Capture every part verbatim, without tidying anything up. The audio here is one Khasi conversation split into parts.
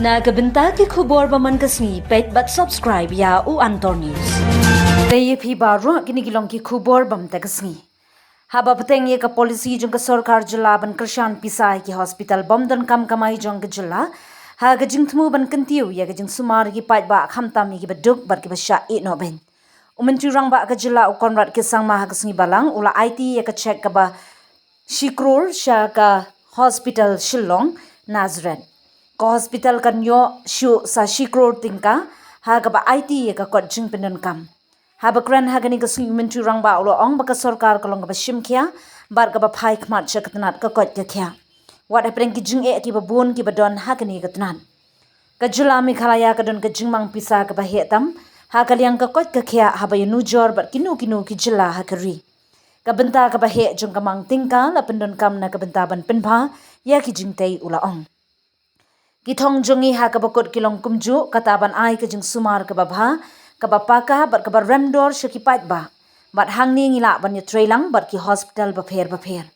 Na ka bynta ki khubor ba man ka sngi, peit bad subscribe ïa u Antor News. Te ïa phi baroh, kine ki long ki khubor ba man ka sngi. Haba bteng ïa ka polisi jong ka sorkar jylla ban kyrshan pisa ïa ki hospital bym donkam kamai jong ka jylla, ha ka jingthmu ban kyntiew ïa ka jingsumar ïa ki paidbah, khamtam ïa kiba duk bad kiba shah ïehnoh beiñ, u Myntri Rangbah ka jylla u Conrad K Sangma ha ka sngi Balang u la aiti ïa ka cheque kaba shi klur sha ka hospital Shillong Nazareth. Ka hospital kan ïoh shuh sa shi klur tyngka ha kaba aiti ïa ka kot jingpyndonkam. Haba kren ha kane ka sngi u Myntri Rangbah u la ong ba ka sorkar ka long kaba shim khia bad kaba phai khmat sha ka tnat ka koit ka khiah, wat hapdeng ki jingeh kiba bun kiba don ha kane ka tnat. Ka jylla Meghalaya ka don ka jingmang pisa kaba heh tam ha ka liang ka koit ka khiah haba ïanujor bad kino kino ki jylla ha ka ri. Ka bynta kaba heh jong ka mang tyngka la pyndonkam na ka bynta ban pynbha ïa ki jingtei, u la ong. Ki thong jong ngi ha kaba kut ki long kumjuh, kata ban ai ka jingsumar kaba bha, kaba paka bad kaba remdor sha ki paidbah. Bad hangne ngi lah ban ïatreilang bad ki hospital bapher bapher.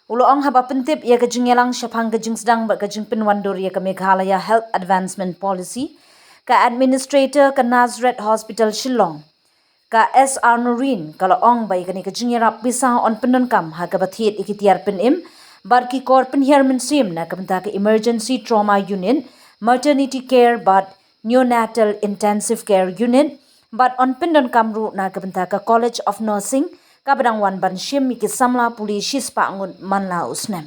U la ong haba pyntip ïa ka jingïalang shaphang ka jingsdang bad ka jingpynwandur ïa ka Meghalaya Health Advancement Policy, ka Administrator ka Nazareth Hospital Shillong, ka S R Noreen, ka la ong ba ïa kane ka jingïarap pisa yn pyndonkam ha kaba thied ïa ki tiar pynim bad ki kor pynhiar mynsiem na ka bynta ka Emergency Trauma Unit, Maternity Care bad Neonatal Intensive Care Unit, bad yn pyndonkam ruh na ka bynta ka College of Nursing, kaba dang wan ban shim ïa ki samla pule shispah ngut man la u snem.